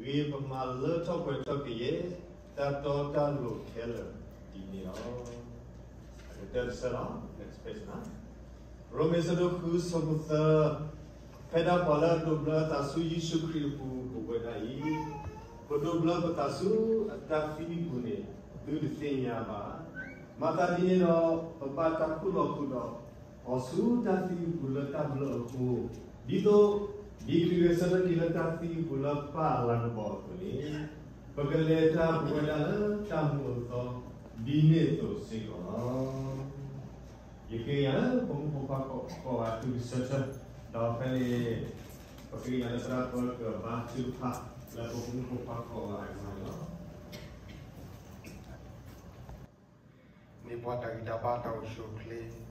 ဂ့ၤပမၤလၢထီၣ်ပှဲၤထီၣ်ကယဲၢ် တၢ်တီတၢ်လိၤခဲလၢာ်ဒ်န့ၣ်လီၤ. အကတၢၢ်တဆၢလီၤ. ရိမ့ၤဆၢဒိၣ်ဃုဆၢဖိသၢ, ဖဲဒၣ်ပှၤလၢအဒိးဘျၢအသးဆူယ့ၣ်ၡူးခရံာ်အပူၤ ပဝဲဒၣ်အံၤ, ပဒိးဘျၢပသးဆူအတၢ်သံအပူၤန့ၣ် သုတသ့ၣ်ညါဘၣ်. မၤသးဒ်န့ၣ်ဒီး ပဘၣ်တၢ်ခူၣ်လီၤခူၣ်ဒီး အီၤဆူတၢ်သံအပူၤလၢတၢ်ဘျၢအဃိ, ဒ်သိး ဒ်ခရံာ်ဂဲၤဆၢထၢၣ်က့ၤလၢတၢ်သံအပူၤလၢပၢ်အလၤကပီၤအသိးန့ၣ်, ပကလဲၤတၢ်ပဝဲဒၣ်လၢတၢ်မူအသီ ဒ်န့ၣ်အသိးစ့ၢ်ကီးလီၤ. ယဃ့ကညးလၢပမူဖိခွါကိးဂၤတုၤကစၢၢ်ဆၢ, ဒီးဖဲန့ၣ် ပဃ့ကညးလၢသရၣ်ပၢကဘါထုကဖၣ် လၢပမူဖိခွါကိးဂၤအဂီၢ်န့ၣ်လီၤ. မ့ၢ်ပှၤတၢ်ဂံၢ်တၢ်ဘါတၢ်အိၣ်ဆူၣ်အိၣ်ချ့,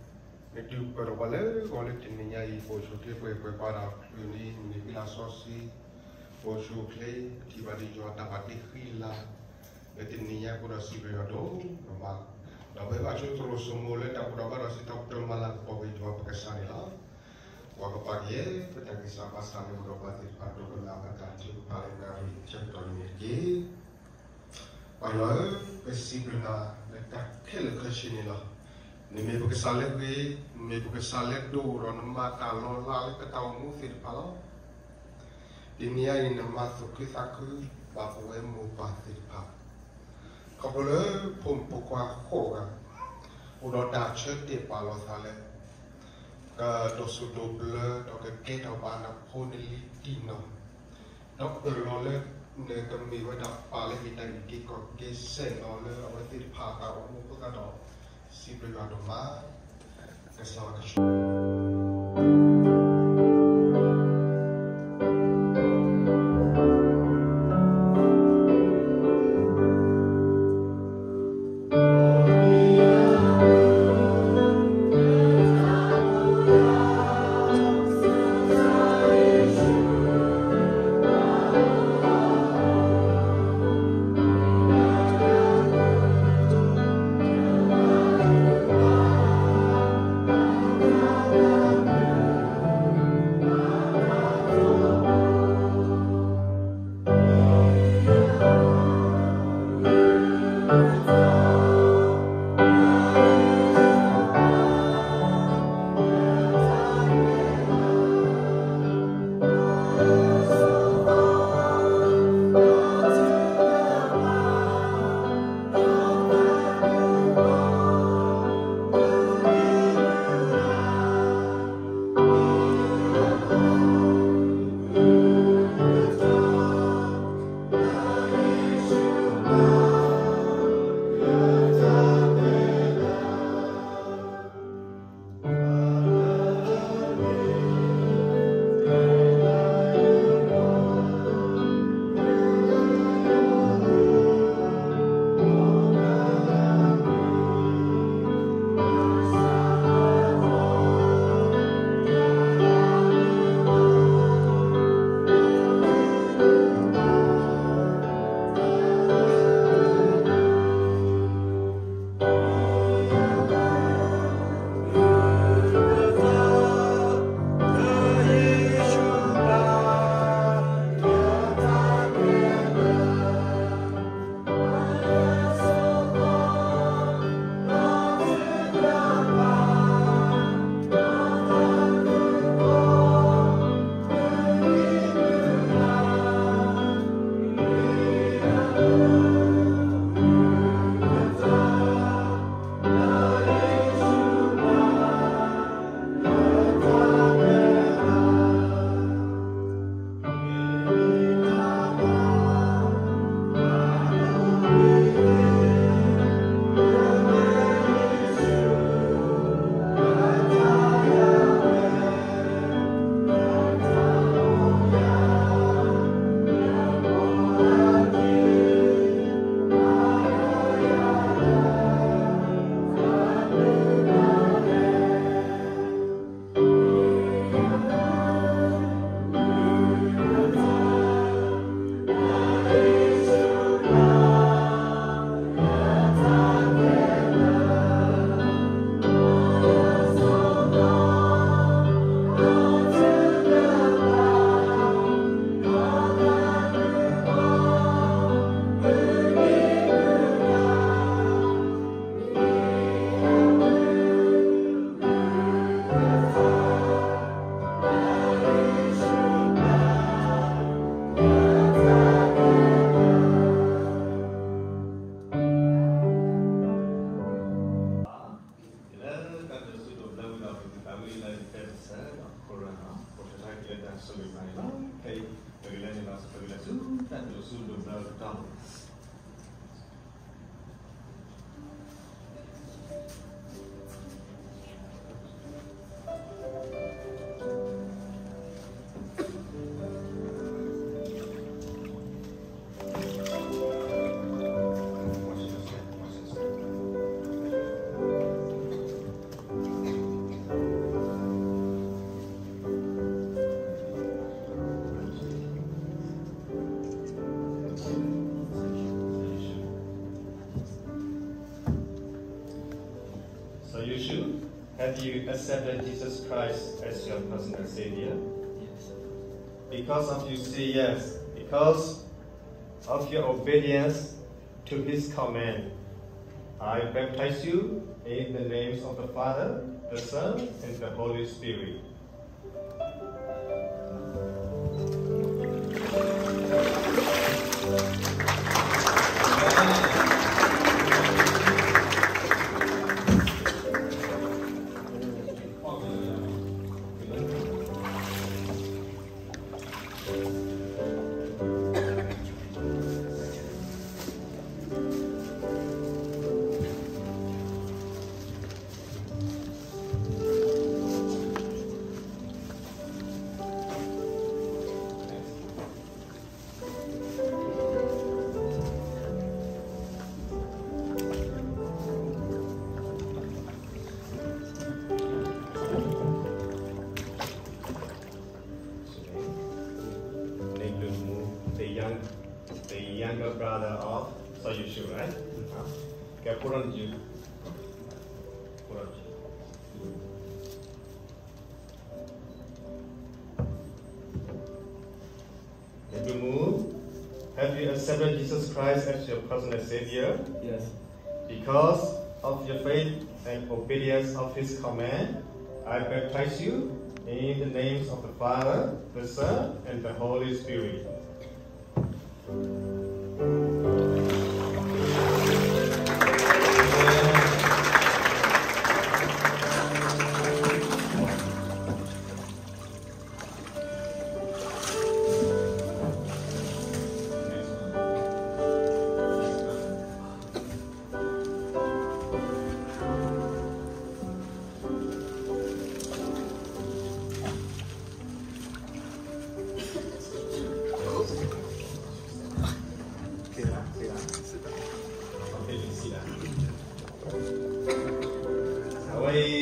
မ့ၢ်တုၤပၢၢ်ဒီးပှၤလၢအဂီၢ်လၢတနံၤညါအံၤ ပအိၣ်ဆူၣ်အိၣ်ချ့ပှဲၤပှဲၤပှၤဒီးချုးန့ၣ် မ့ၢ်ဂ့ၤလၢစီဆှံ, ပအိၣ်ဆူၣ်အိၣ်ချ့ ထံၣ်ဘၣ်ဒံးယွၤတၢ်ဘၣ်တ့ဃံလၤ လၢတနံၤညါအဃိဒီးစံးဘျုးယွၤဒိၣ်မး, ဒီးပဟဲဘၣ်ဆိသရိာ်စိမိၤလၢတၢ်ဘူၣ်ထီၣ်ဘါထီၣ်စံးထီၣ်ပတြၢၤမၤလၤကပီၤက့ၤယွၤပကစၢ်န့ၣ်လီၤ. ပှၤကပာ်က့ၤ ပတၢ်ဂံၢ်စၢ်ဘါစၢ်လၢပဒီးပှၤသ့ၣ်တဖၣ်ဒိကနၣ်ဘၣ်တၢ်ထုကဖၣ်လၢနၣ်ရံၣ်ဆၢကတီၢ်န့ၣ်တက့ၢ်. ပၢ်ယွၤဧၢ, ပစံးဘျုးနၤလၢတၢ်ခဲလၢာ်ခဲဆ့န့ၣ်လီၤ. နမ့ၢ်ပကစၢ်လၢအဂ့ၤ, နမ့ၢ်ပကစၢ်လၢအဒိၣ်ဒီးနမၤတၢ်လီၤလးလၢပတၢ်အိၣ်မူသ့ၣ်တဖၣ်လီၤ. တနံၤညါအံၤ နမၤသူၣ်ခုသးခုဘၣ်ပဝဲမိၢ်ပၢ်သ့ၣ်တဖၣ် ခီဖျိလၢဖိမုၣ်ဖိခွါကိးဂၤ အိၣ်ဒီးတၢ်ဆၢတဲာ်ပာ်လီၤသးလၢ ကဒိးစူၣ်ဒိးဘျၢ ဒီးကကဲထီၣ်ဘၣ်နဖိနလံၤတံၢ်နီၢ်, ဒီးအၢၣ်လီၤလၢ နကမ့ၢ်ဝဲဒၣ်ပၢ်လၢအမ့ၢ်တၢ်အုၣ်က့ၤခီၣ်က့ၤစဲၣ်နီၤ လၢအဝဲသ့ၣ်တဖၣ်အတၢ်အိၣ်မူအဃိသတးဒီး စံးဘျုးယွၤဒိၣ်မး ကစၢ်ယွၤကဆိၣ် ဆူဒိးဘျၢတၢ်လီၤ. So you should, have you accepted Jesus Christ as your personal Savior? Yes. Because of you say yes, because of your obedience to His command, I baptize you in the names of the Father, the Son, and the Holy Spirit. နဘျုးမူ the young, the younger brother of စီၤယိၤၡူး, right? Okay, put on you. Put on you. Ndumu, have you accepted Jesus Christ as your personal Savior? Yes. Because of your faith and obedience of His command, I baptize you in the names of the Father, the Son, and the Holy Spirit. Awe,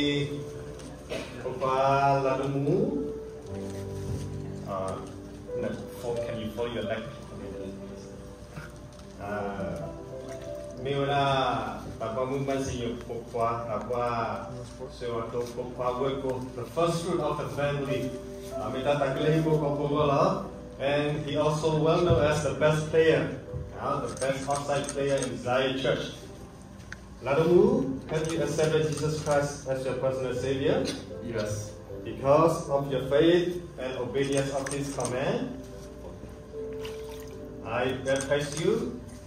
ဖိခွါလါဒိၣ်မူ, uh, can you fold your leg? Uh, မ့ၢ်ဝဲဒၣ် တၢ်ပှၤမုၢ်မၤစံယိၤဖိခွါ, တၢ်ပှၤစၢၤအီၤတိဖိခွါဝဲၢ်ကိာ်, the first fruit of the family. မ့ၢ်တၢ်သးကလၢဟံၣ်ဖိဃီဖိအဂီၢ်လီၤ. And he also well known as the best player, uh, the best outside player in Zion Church. Ladomu, have you accepted Jesus Christ as your personal Savior? Yes. Because of your faith and obedience of His command, I baptize you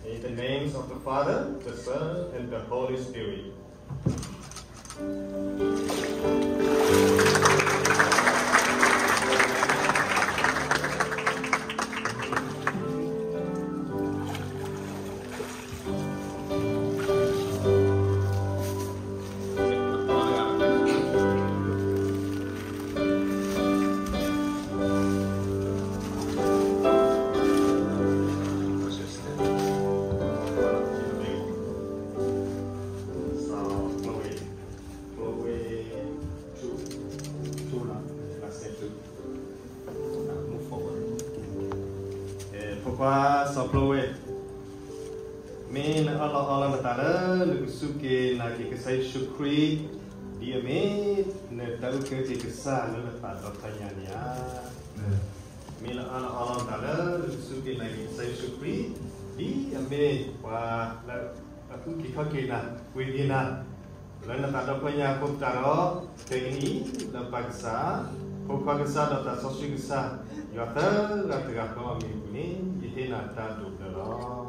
in the names of the Father, the Son, and the Holy Spirit. Move forward. ဖိခွါစီၤပျိဝဲၢ်, မ့ၢ်နအၢၣ်လီၤအီလီၤနသးလၢနကစူၢ်က့ၤနာ်က့ၤကစၢ်ယ့ၣ်ၡူးခရံာ် ဒ်အမ့ၢ်နတၢ်အုၣ်က့ၤခီၣ်က့ၤကစၢ်လၢနသးဒီဖျၢၣ်ညါန့ၣ်ဧါ. မ့ၢ်နအၢၣ်လီၤအီလီၤနသးလၢနကစူၢ်က့ၤနာ်က့ၤကစၢ်ယ့ၣ်ၡူးခရံာ် ဒ်အမ့ၢ်ပှၤလၢအအုၣ်က့ၤခီၣ်က့ၤနၤ ပှ့ၤက့ၤနၤ လၢနသးဒီဖျၢၣ်ညါအဃိသတးဒီး ခဲကနံၣ်အံၤ လၢပၢ်ကစၢ် ဖိခွါကစၢ်ဒီးသးစီဆှံကစၢ် ယွၤသၢဂၤတဂၤဃီအမံၤအပူၤန့ၣ် ယဟ့ၣ်နၤတၢ်ဒိးဘျၢလီၤ.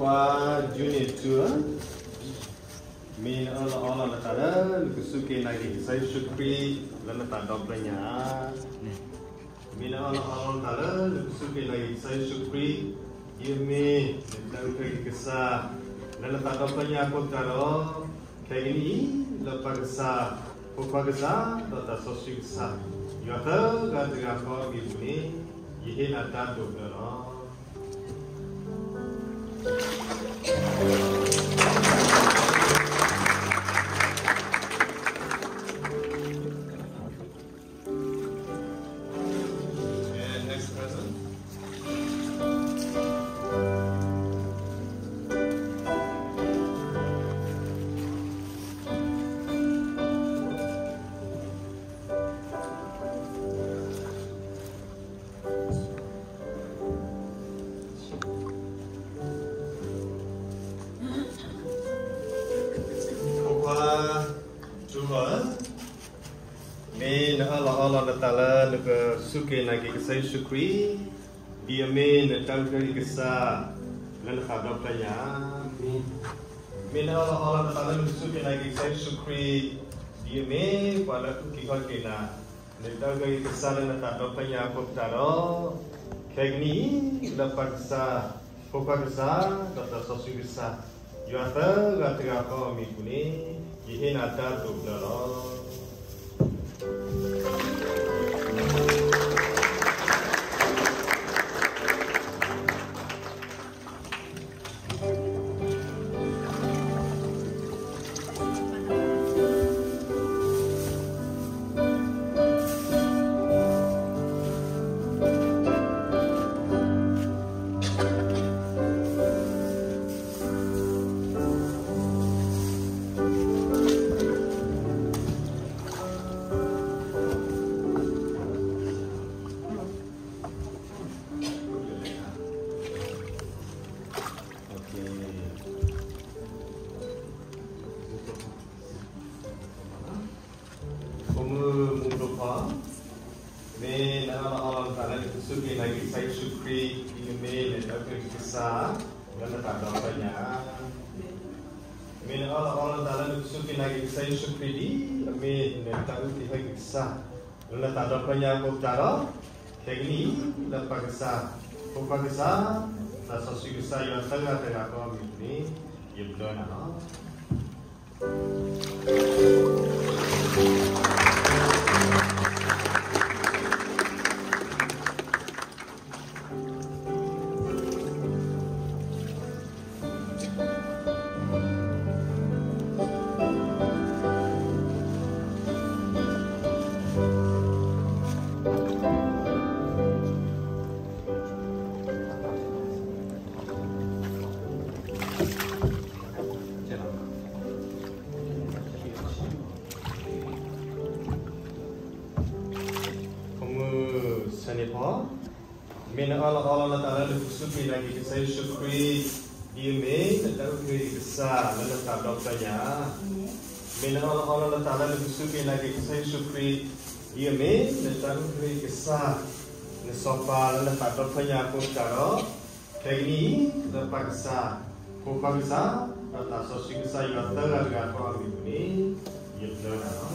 ပှၤ Unit two, မ့ၢ်နအၢၣ်လီၤအီလီၤနသးလၢနကစူၢ်က့ၤနာ်က့ၤကစၢ်ယ့ၣ်ၡူးခရံာ် လၢနသးဒီဖျၢၣ်ညါဧါ. မ့ၢ်နအၢၣ်လီၤအီလီၤနသးလၢနကစူၢ်က့ၤနာ်က့ၤကစၢ်ယ့ၣ်ၡူးခရံာ် ဒ်အမ့ၢ်နတၢ်အုၣ်က့ၤခီၣ်က့ၤကစၢ် လၢနသးဒီဖျၢၣ်ညါအဃိသတးဒီး, ခဲကနံၣ်အံၤ လၢပၢ်ကစၢ်, ဖိခွါကစၢ်, ဒီးသးစီဆှံကစၢ်, ယွၤသၢဂၤတဂၤဃီအမံၤအပူၤန့ၣ်, ယဟ့ၣ်နၤတၢ်ဒိးဘျၢလီၤ. And next present. ဖိခွါ တူၢ်ဂီၤဧၢ, မ့ၢ်နအၢၣ်လီၤအီလီၤနသးလၢနကစူၢ်က့ၤနာ်က့ၤကစၢ်ယ့ၣ်ၡူးခရံာ် ဒ်အမ့ၢ်နတၢ်အုၣ်က့ၤခီၣ်က့ၤကစၢ် လၢနသးဒီဖျၢၣ်ညါဧါ. မ့ၢ်နအၢၣ်လီၤအီလီၤနသးလၢနကစူၢ်က့ၤနာ်က့ၤကစၢ်ယ့ၣ်ၡူးခရံာ် ဒ်အမ့ၢ်ပှၤလၢအအုၣ်က့ၤခီၣ်က့ၤနၤ နတၢ်အုၣ်က့ၤခီၣ်က့ၤကစၢ်လၢနသးဒီဖျၢၣ်ညါအဃိသတးဒီး, ခဲကနံၣ်အံၤ လၢပၢ်ကစၢ်, ဖိခွါကစၢ်, ဒီးသးစီဆှံကစၢ်, ယွၤသၢဂၤတဂၤဃီအမံၤအပူၤန့ၣ်, ယဟ့ၣ်နၤတၢ်ဒိးဘျၢလီၤ. ဖိမုၣ်မူဒိၣ်ဖီ, မ့ၢ်နအၢၣ်လီၤအီလီၤနသးလၢနကစူၢ်က့ၤနာ်က့ၤကစၢ်ယ့ၣ်ၡူးခရံာ် ဒ်အမ့ၢ်နတၢ်အုၣ်က့ၤခီၣ်က့ၤကစၢ် လၢနသးဒီဖျၢၣ်ညါဧါ. မ့ၢ်နအၢၣ်လီၤအီလီၤနသးလၢနကစူၢ်က့ၤနာ်က့ၤကစၢ်ယ့ၣ်ၡူးခရံာ် ဒ်အမ့ၢ်နတၢ်အုၣ်က့ၤခီၣ်က့ၤကစၢ် လၢနသးဒီဖျၢၣ်ညါအဃိသတးဒီး, ခဲကနံၣ်အံၤ လၢပၢ်ကစၢ်, ဖိခွါကစၢ်, သးစီဆှံကစၢ် ယွၤသၢဂၤတဂၤဃီအမံၤအပူၤန့ၣ်, ယဘျၢနၤလီၤ. ဖိမုၣ်ဆၢန့ၢ်ဖီ, မ့ၢ်နအၢၣ်လီၤအီလီၤနသးလၢနကစူၢ်က့ၤနာ်က့ၤကစၢ်ယ့ၣ်ၡူးခရံာ် ဒ်အမ့ၢ်နတၢ်အုၣ်က့ၤခီၣ်က့ၤကစၢ်လၢနသးဒီဖျၢၣ်ညါ, မ့ၢ်နအၢၣ်လီၤအီလီၤနသးလၢနကစူၢ်က့ၤနာ်က့ၤကစၢ်ယ့ၣ်ၡူးခရံာ် ဒ်အမ့ၢ်နတၢ်အုၣ်က့ၤခီၣ်က့ၤကစၢ် နစီၤပၤလၢနသးဒီဖျၢၣ်ညါအဃိသတးဒီး, ခဲကနံၣ်အံၤ လၢပၢ်ကစၢ်, ဖိခွါကစၢ်, ဒီးသးစီဆှံကစၢ် ယွၤသၢဂၤတဂၤဃီအမံၤအပူၤန့ၣ်, ယဘျၢနၤလီၤ.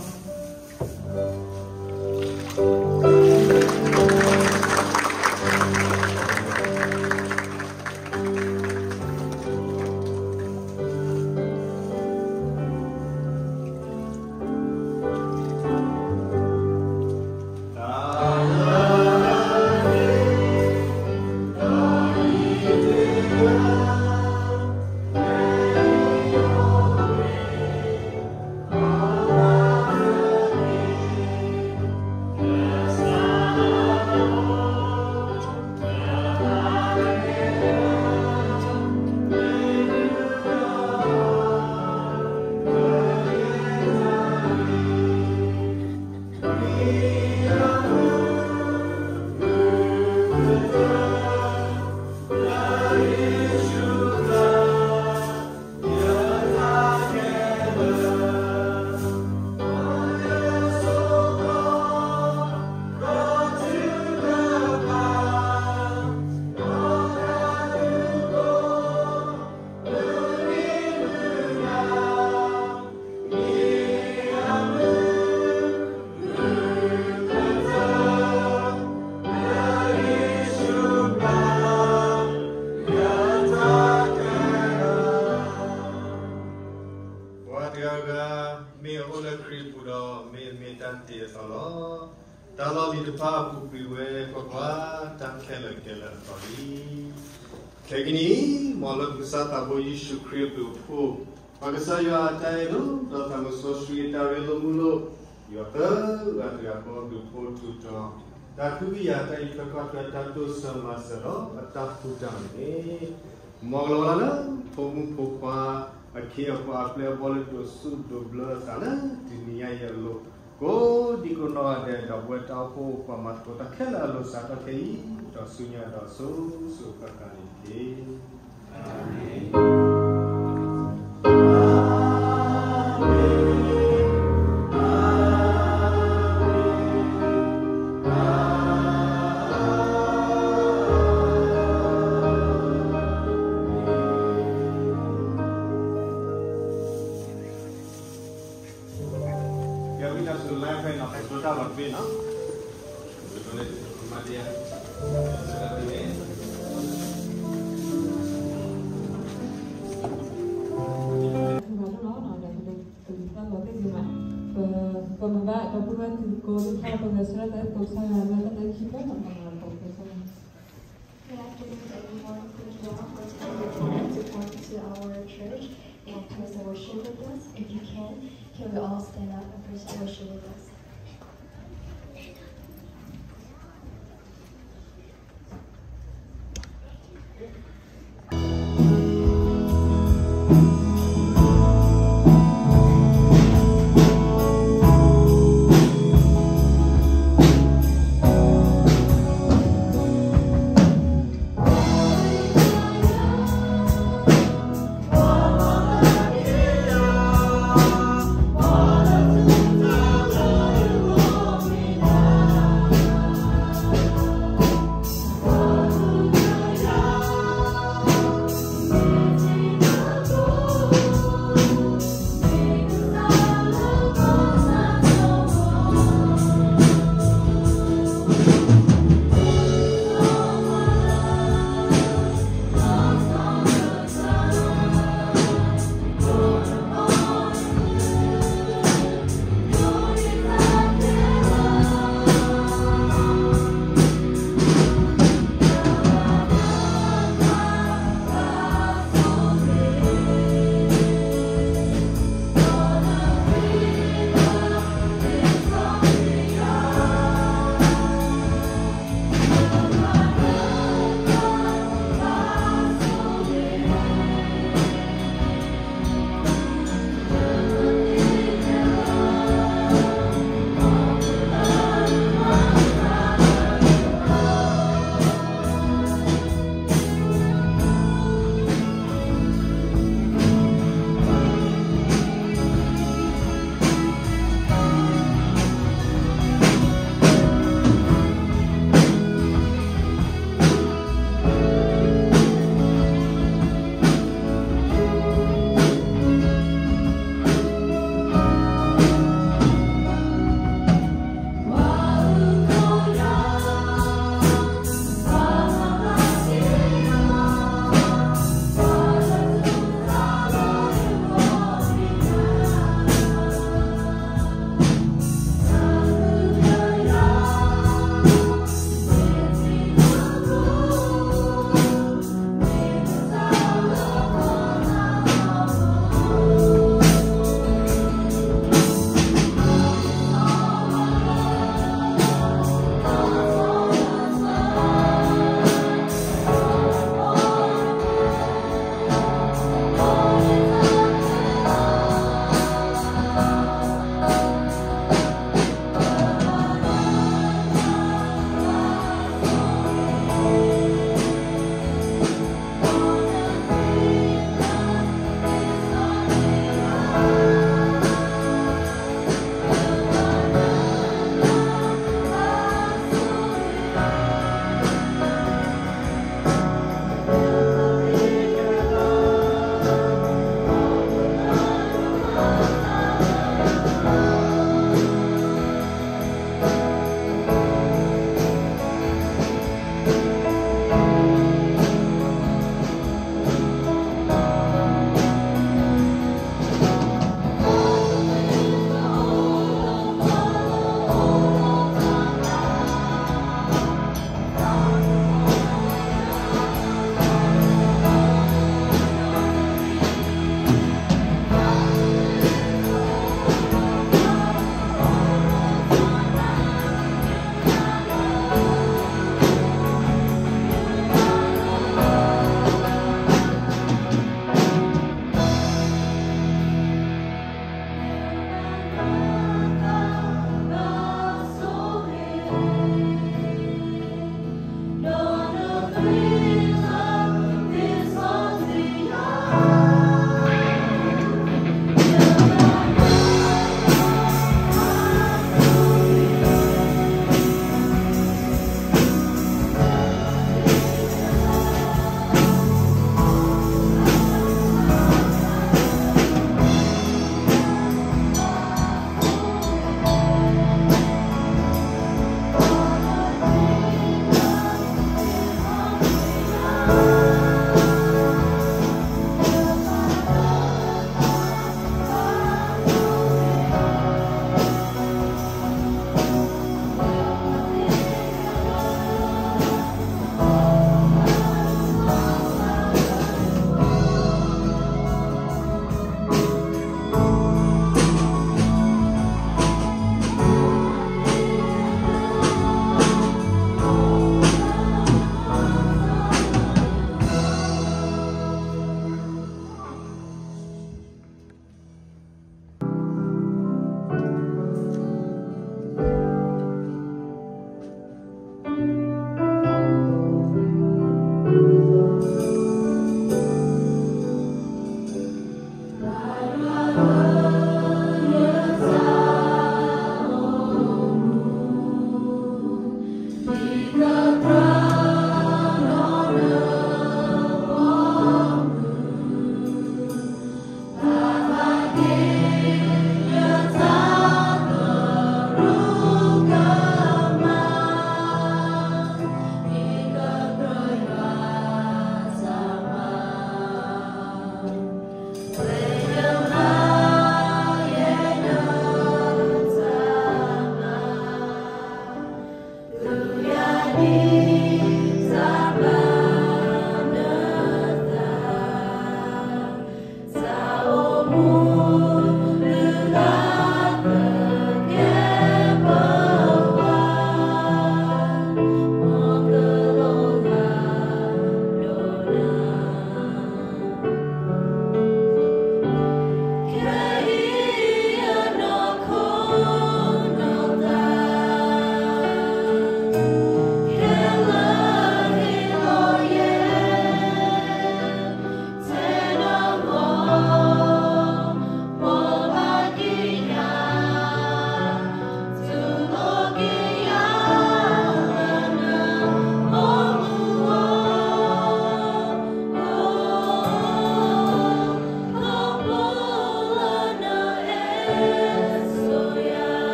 လီၤ. တၢ်လီၢ်လံၤတဖၣ်ပူၤကွံာ်ဝဲကွၢ်ကွၢ်, တၢ်ခဲလၢာ်ကဲလၢအသီလံ. ခဲကနံၣ်အံၤ, မ်လၢပကစၢ်သးဘိယ့ၣ်ၡူးခရံာ်အဘျုးအဖှိၣ်, ပကစၢ်ယွၤအတၢ်အဲၣ်ဒိၣ်ဒီးသးစီဆှံအတၢ်ရ့လိာ်မုာ်လိာ်, ယွၤသၢဂၤတဂၤဃီအဘျုးအဖှိၣ်ထူးတီၤ, တၢ်ကဟုကယာ်တၢ်အံးထွဲကွၢ်ထွဲတၢ်ဒိၣ်ဆၢမၤစၢၤဒီးအတၢ်ဃူတၢ်မုာ်န့ၣ် မ်ကလီၤဝါလၢ ဖိမုၣ်ဖိခွါ အခ့အပှၤအပျဲၢ်အဘီၣ်လၢဒိးဆူၣ်ဒိးဘျၢအသးလၢတနံၤညါအံၤအလိၤ, ကိးဒံကိးနီၢ်ဂၤဒဲး ဒီပုၢ်ဝဲၢ်တၢ်အိၣ်ဖှိၣ်ပှၤမၤသကိးတၢ်ခဲလၢာ်အလိၤစးထီၣ်ခဲအံၤ, ဒီးဆူညါဒီးဆိၣ်ဂ့ၤဃၣ်ဃၣ်န့ၣ်တက့ၢ်. အၤမ့ၣ်. ယဝံသးစူၤ live ဖဲနီၤ ပဒိတၢ်လီၤတဘ့ၣ်နီၤ, ပဒိလၢမၤတယါ, တၢ်လီၤတဘ့ၣ်မး, ပမၤဘၣ်ဒီပုၢ်ဝဲၢ်သုကိးသ့ၣ်တဖၣ် ပဂဲၤဆၢထၢၣ်တၢ်အဲၣ်ကိးကစၢ်ယွၤ လၢတၢ်အဲၣ်ခံမူ ပမၤလီၤပှီၢ်ကစၢ်ယွၤ Good afternoon, everyone. Thank you all for taking the time to come to our church and praise and worship with us. If you can, can we all stand up and praise and worship with us?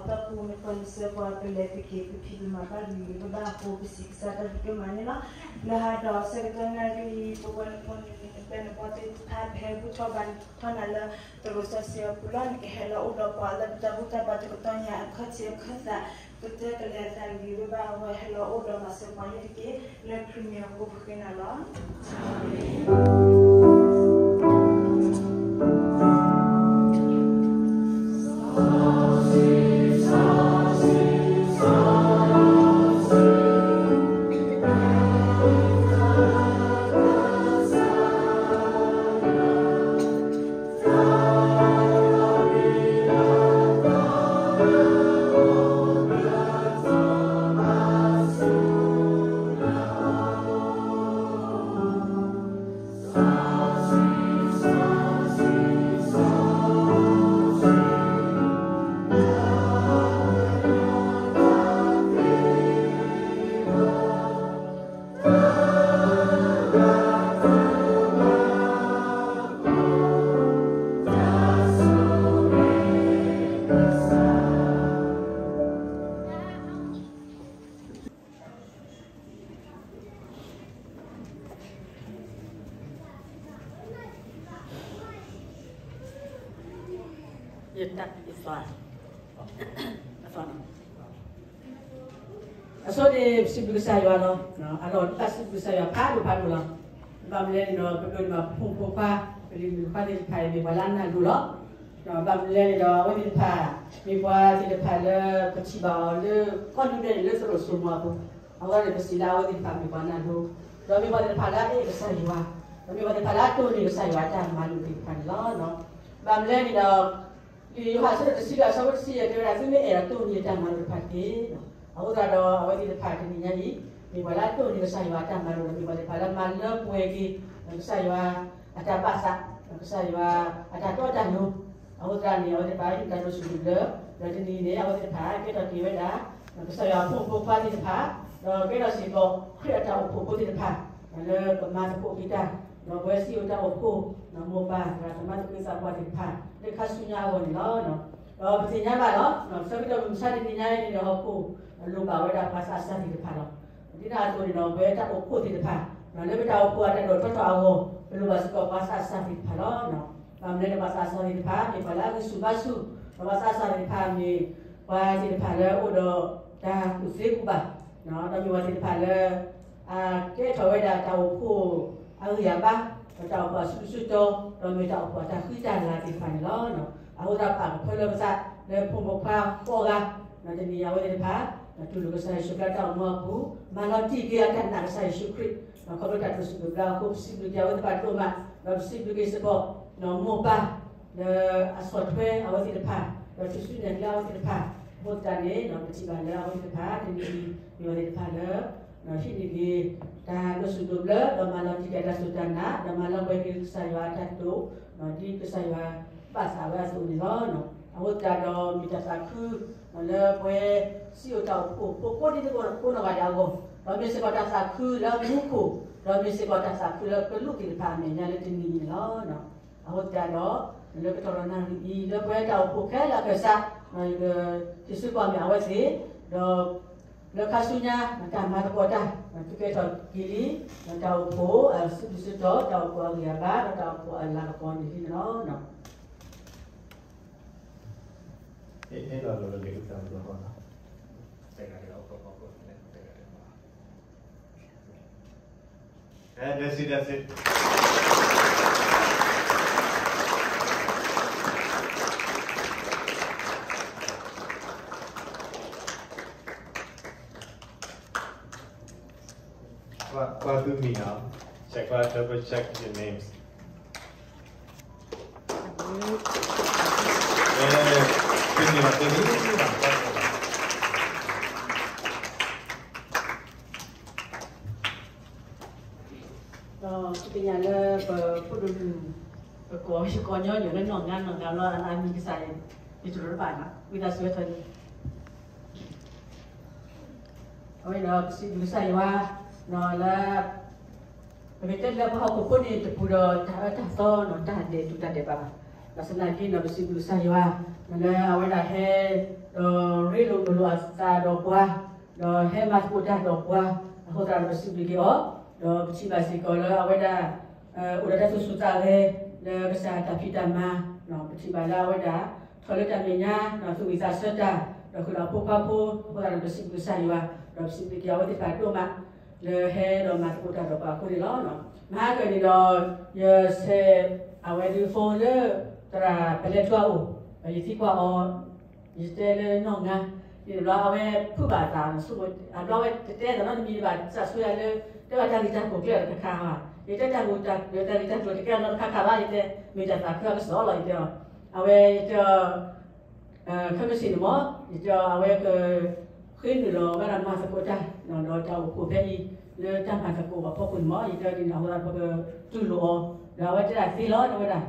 တၢ်ပူၤနပၢၤနဆှၢပှၤကလဲၤတက့ၢ် ပဖံးပမၤဘၣ်ဂံၢ်ဂ့ၤဘၣ်ဘၣ်အဃိ ပစံးကစၢ်တၢ်ကတိၤမၤန့ၣ်လီၤ. လၢဟါဒီးဆၢကတီၢ်နၣ်ရံၣ် ပဝဲနဖိနလံၤနပျဲၢ်နဘီၣ်သ့ၣ်တဖၣ် ပဟဲဘူၣ်ထီၣ်ဘါထီၣ်နၤလၢ သရိာ်စီဆှံအပူၤလီၤ. နကဟဲလီၤအိၣ်ဒီးပှၤလၢပတၢ်ဘူၣ်တၢ်ဘါတကတီၢ်ညါ အခီၣ်ထံးအခီၣ်သး ကတၢၢ်ကလဲၤအသးဂံၢ်ဂ့ၤဘၣ်ဘၣ်အဃိ ဟဲလီၤအိၣ်ဒီးမၤစၢၤပှၤန့ၣ်တက့ၢ်. လၢခရံာ်မံၤအဃိပဃ့နၤလီၤ. ယတၢ်ယသွါ အသွါနီၤ အဆိန့ၣ် ပစံးဘျုးကစၢ်ယွၤလီၤ. အလီၢ်တၢ်စံးဘျုးကစၢ်ယွၤဖးဒိၣ်ဖးဒိၣ်လီၤ. ဘၣ်မနုၤလဲၣ်န့ၣ်ဒီး ပဒိးန့ၢ်ဘၣ်ဖိမုၣ်ဖိခွါ ပလံၤမုၣ်ခွါသ့ၣ်တဖၣ်အံၤ မ့ၢ်ပှၤလၢအနၢ်လိၤလီၤ. ဘၣ်မနုၤလဲၣ်န့ၣ်ဒီး အဝဲသ့ၣ်တဖၣ် မ့ၢ်ပှၤသ့ၣ်တဖၣ်လၢ ပထံၣ်ဘၣ်အီၤလၢ ကီၢ်ဒူဒဲးန့ၣ် လၢသရိာ်စိမိၤအပူၤ အဃိန့ၣ် ပစံးလၢအဝဲသ့ၣ်တဖၣ်မ့ၢ်ပှၤနၢ်လိၤ, ဒီးမ့ၢ်ပှၤသ့ၣ်တဖၣ်လၢအအဲၣ်ကစၢ်ယွၤ, ဒီးမ့ၢ်ပှၤသ့ၣ်တဖၣ်လၢအတိၢ်န့ၢ်ကစၢ်ယွၤအတၢ်မၤလိာ်သ့ၣ်တဖၣ်န့ၣ်လီၤ. ဘၣ်မနုၤလဲၣ်န့ၣ်ဒီး လံာ်ယိၤဟၣ်အဆၢဒိၣ်တဆံဒီးအဆၢဖိတဆံယဲၢ် တဲဝဲဒၣ် သုမ့ၢ်အဲၣ်ဒိးတိၢ်န့ၢ်အတၢ်မၤလိာ်တဖၣ်တက့ၢ်. အဃိသတးဒီး အဝဲသ့ၣ်တဖၣ်တနံၤညါအံၤ မ့ၢ်ပှၤလၢအတိၢ်န့ၢ်ကစၢ်ယွၤအတၢ်မၤလိာ်ဒီး မ့ၢ်ပှၤသ့ၣ်တဖၣ်လၢမၤလၢပှဲၤက့ၤ ကစၢ်ယွၤအတၢ်ဘၣ်သး, ကစၢ်ယွၤအတၢ်တီတၢ်လိၤ, အဃိသတးန့ၣ် အဝဲသ့ၣ်တဖၣ် ဟံးတၢ်ဒိးစူၢ်ဒိးဘျၢ, ဒီးတနံၤန့ၣ် အဝဲသ့ၣ်တဖၣ် ကဲထီၣ်က့ၤဝဲဒၣ် ကစၢ်ယွၤအဖိမုၣ်ဖိခွါသ့ၣ်တဖၣ်, ဒီးကဲထီၣ်စ့ၢ်ကီး ခရံာ်အတၢ်အိၣ်ဖှိၣ်ဖိသ့ၣ်တဖၣ်, လၢပမၤသကိးက့ၤတၢ်, ဒီးပဝဲစံၣ်အိၣ်တၢ်အိၣ်ဖှိၣ်, မိၢ်ပၢ် သရၣ်သမါသကိးသးပှၢ်သ့ၣ်တဖၣ် လၢခါဆူညါအဂီၢ်န့ၣ်လီၤ. ဒီးပသ့ၣ်ညါဘၣ်လီၤ, ဆၢကတီၢ်မုၢ်မဆါတနံၤညါအံၤန့ၣ်ဒီး ဟီၣ်ခိၣ်လိၣ်ဘၣ်ဝဲဒၣ်ပှၤသးစၢ်သ့ၣ်တဖၣ်လီၤ. ဒ်န့ၣ်အသိးန့ၣ်ဒီး ပဝဲတၢ်အိၣ်ဖှိၣ်သ့ၣ်တဖၣ်, လၢပတၢ်အိၣ်ဖှိၣ်အတၢ်ဒိၣ်ထီၣ်ထီထီၣ်အဂီၢ် ပလိၣ်ဘၣ်စ့ၢ်ကီးပှၤသးစၢ်သ့ၣ်တဖၣ်လီၤ. ဘၣ်မနုၤလဲၣ်န့ၣ် ပှၤသးစၢ်သ့ၣ်တဖၣ် မ့ၢ်ပှၤလၢအဂံၢ်ဆူၣ်ဘါဆူၣ်, ဒီးပှၤသးစၢ်သ့ၣ်တဖၣ်မ့ၢ်ပှၤသ့ၣ်တဖၣ်လၢအိၣ်ဒီးတၢ်ကူၣ်သ့ကူၣ်ဘၣ်, ဒီးမ့ၢ်ပှၤသ့ၣ်တဖၣ်လၢ အကဲထီၣ်ဝဲဒၣ်တၢ်အိၣ်ဖှိၣ်အဂံၢ်အဘါ, ဒီးတၢ်အိၣ်ဖှိၣ်အစုဒုးစုတီၤ, ဒီးမ့ၢ်တၢ်အိၣ်ဖှိၣ်အတၢ်ဃံတၢ်လၤသ့ၣ်တဖၣ်န့ၣ်လီၤ. အဃိသတးပာ်ကဖၢလၢပသး လၢဖိမုၣ်ဖိခွါဃိးဂၤ, ဒီးတနံၤအံၤအဝဲသ့ၣ်တဖၣ် တူၢ်လိာ်ကစၢ်ယ့ၣ်ၡူးခရံာ်တၢ်အိၣ်မူအပူၤ, မၤလီၤတံၢ်က့ၤအတၢ်နာ်ကစၢ်ယ့ၣ်ၡူးခရံာ်, ဒီးခီဖျိတၢ်ဒိးစူၢ်ဒိးဘျၢအဃိ ပစံးဘျုးက့ၤအဝဲသ့ၣ်တဖၣ်ဒိၣ်မး, ဒီးပစံးဘျုးက့ၤစ့ၢ်ကီး မိၢ်ပၢ် လၢအဆီၣ်ထွဲအဝဲသ့ၣ်တဖၣ်, ဒီးထူၣ်စုညါက့ၤလၢအဝဲသ့ၣ်တဖၣ်, အဃိသတးန့ၣ် ပထံၣ်ဘၣ်လၢအဝဲသ့ၣ်တဖၣ် တနံၤအံၤ မ့ၢ်အဝဲသ့ၣ်တဖၣ်လၢ ဟံးန့ၢ်က့ၤ တၢ်ဒိးစူၢ်ဒိးဘျၢ ဒီးမၤလီၤတံၢ်က့ၤတၢ်စူၢ်တၢ်နာ် ဒီးမၤလၢပှဲၤက့ၤကစၢ်ယွၤအတၢ်တိာ်, ဒ်ကစၢ်ယွၤဘၣ်သးဝဲအသိးန့ၣ်လီၤ. အဃိသတးဒီးမ့ၢ်တၢ်သးခု လၢပဝဲစံၣ်အိၣ်တၢ်အိၣ်ဖှိၣ်ဖိကိးဒံကိးနီၢ်ဂၤဒဲးအဂီၢ်, ဒီးမ့ၢ်စ့ၢ်ကီးတၢ်သးခုလၢမူခိၣ်, ဒီးမ့ၢ်စ့ၢ်ကီးတၢ်သးခုလၢကလူးသ့ၣ်တဖၣ်အမဲာ်ညါလၢတနံၤအံၤန့ၣ်လီၤ. အဃိသတးဒီး လၢကတီၢ်ဒီးနၣ်ရံၣ်အံၤ လၢပဝဲတၢ်အိၣ်ဖှိၣ်ခဲလၢာ်အကစၢ်, ယကဟ့ၣ်စ့ၢ်ကီးမ့ၢ်အဝဲသ့ၣ်, ဒီး လၢခါဆူညါ တၢ်မၤသကိးတၢ် သုကဲထီၣ်က့ၤလံ, ဒီးတၢ်အိၣ်ဖှိၣ်အစုဒုးစုတီၤ, တၢ်အိၣ်ဖှိၣ်အဂံၢ်အဘါ ဒီးတၢ်အိၣ်ဖှိၣ်အလၤကပီၤန့ၣ်လံန့ၣ်လီၤ. အဲ that's it, that's it. ကွၢ်, ကွၢ်သုမံၤနီၤ, check ကွၢ် double check your names. အဲ, သုမံၤနီၤ, သုမံၤနီၤ. ဒီးသုသ့ၣ်ညါလၢပဖိဒိၣ်မုၣ် ပကိး ယကိးညီညီလၢနီၢ်ငါနီၢ်ငါလီၤ အမံၤကစၢ်ယွၤ ယတရိးတဘၣ်နီၤ ဝံသးစူၤဝဲထီၣ်န့ၣ် အဝဲဒီးပစံးဘျုးကစၢ်ယွၤ လၢ ပကတဲလၢပဟီၣ်ခိၣ်ဖိန့ၣ် တပူၤဒီးတၢ်အၢတၢ်သီနီၤ တၢ်ဒဲးတူၢ်တၢ်ဒဲးဘးဘၣ်. ဘၣ်ဆၣ်သနာ်က့နီၤ ပစံးဘျုးကစၢ်ယွၤ လၢအဝဲဒၣ်ဟဲ ဒီးရ့လိာ်မုာ်လိာ်အသးဒီးပှၤ, ဒီးဟဲမၤသကိးတၢ်ဒီးပှၤ, အဃိသတးဒီးပစံးဘျုးက့ၤအီၤ, ဒီးပထံၣ်ဘၣ်စ့ၢ်ကီးလၢအဝဲဒၣ် အိၣ်ဒီးတၢ်သူၣ်စူၤသးဂဲၤ လၢကစၢ်တၢ်ဖံးတၢ်မၤ, ပထံၣ်ဘၣ်လၢအဝဲဒၣ် ထီၣ်လၢတၢ်မဲာ်ညါ သူၣ်ဝံၣ်သးဆၢတၢ် ဒီးဃုာ်ဒီးအဖိခွါဖိ, အဃိသတးဒီးပစံးဘျုးကစၢ်ယွၤ, ဒီးပစံးဘျုးက့ၤအဝဲသ့ၣ်တဖၣ်ဒိၣ်မး လၢဟဲဒီးမၤသကိးတၢ်ဒီးပှၤအဃိန့ၣ်လီၤ. မဟါကၢန့ၣ်ဒီး ယဆဲးအဝဲဒုး phone လၢ သရၣ်ပလဲထူအအိၣ်, ဒီးယသံကွၢ်အီၤ, ယတဲလၢနီၢ်ငါ, န့ၣ်ဘျီအဝဲဖုးဘၣ်အသး အဘျီအဝဲတတဲသးနီတမံၤဘၣ် စးဆူယၤလၢ တဲဘၣ်တၢ်ဂ့ၢ်တၢ်ကျိၤကျဲဒီးတခါခါဘၣ်, ယတဲတၢ်ဂ့ၢ်တၢ်ကျိၤ တၢ်ဂ့ၢ်တၢ်ကျိၤတကဲလၢတခါခါဘၣ် ယတဲ, မ့ၢ်တၢ်သးခုအကစီၣ်လီၤ ယတဲအီၤ, အဝဲယတဲအီၤ ခဲမုၢ်ဆ့ၣ်န့ၣ်မ့ၢ် ယတဲအီၤ အဝဲက ဃ့နုာ်လီၤဝဲဒၣ်မၤသကိးတၢ် ဒီးတၢ်အိၣ်ဖှိၣ်ဖဲအံၤ လၢတၢ်မၤသကိးအဖီခိၣ်န့ၣ်မ့ၢ် ယတဲအီၤဒ်န့ၣ် အဃိသတးဒီးပကတူၢ်လိာ်အီၤ, ဒီးအဝဲတဲဒၣ်သ့လီၤ တဲဝဲဒၣ်,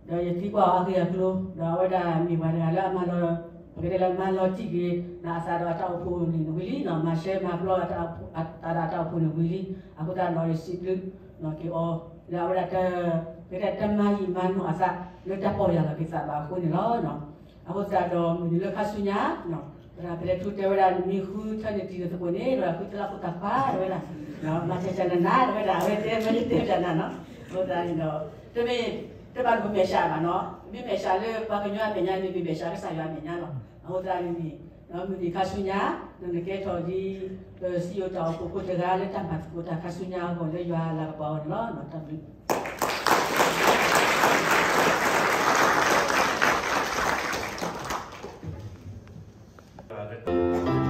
ဒီး ဒီးယသံကွၢ်အီၤအဂ့ၢ်အကျိၤ, ဒီးအဝဲဒၣ်မ့ၢ်ပှၤတဂၤလၢအမၤလီၤ, ပကတဲလၢမၤလီၤတံၢ်က့ၤ အသးဒီးအတၢ်အိၣ်ဖှိၣ်န့ၣ်ဝံၤလံ, မၤရှဲမၤပျီအသးဒီးအတၢ်အိၣ်ဖှိၣ်န့ၣ်ဝံၤလံ, အဃိသတးဒီးယစံးဘျုးက့ၤအီၤ လၢအဝဲဒၣ် ပကတဲတမၤယံာ်မၤနီၢ်အသး လၢတၢ်ပီၢ်ယၢ်လီၤက့ၤသးဘၣ်အဃိန့ၣ်လီၤ. အဃိသတးဒီးမုၢ်နံၤလၢခါဆူညါ သရၣ်ပလဲထူတဲဝဲဒၣ် နမ့ၢ်ဃုထၢနုာ်တံၢ်နသကိးန့ၣ် ဒီးဃုသလၣ်ဖိသၣ်ခွါ တဲဝဲဒၣ်, မၤစၢၤစၢၤနၤနၤ တဲဝဲဒၣ် အဝဲတဲမ့ၢ်တဲတၢ်နၤနီၤ, အဃိသတးန့ၣ်ဒီး တမ့ၢ် တဘၣ်ပမဲာ်ဆှးဘၣ်နီၤ, မ့ၢ်မဲာ်ဆှးလၢပှၤကညီအမဲာ်ညါန့ၣ် မ့ၢ်မဲာ်ဆှးကစၢ်ယွၤအမဲာ်ညါလီၤ. အဃိသတးန့ၣ်န့ၣ် မုၢ်နံၤခါဆူညါ နကဲထီၣ်ဒ် ပစံယိၣ်တၢ်အိၣ်ဖှိၣ်ဖိတဂၤလၢတၢ်မၤသကိးတၢ်ခါဆူညါအဂီၢ်လၢယွၤအလၤကပီၤအဂီၢ်န့ၣ်လီၤ. တၢ်ဘျုး Gracias.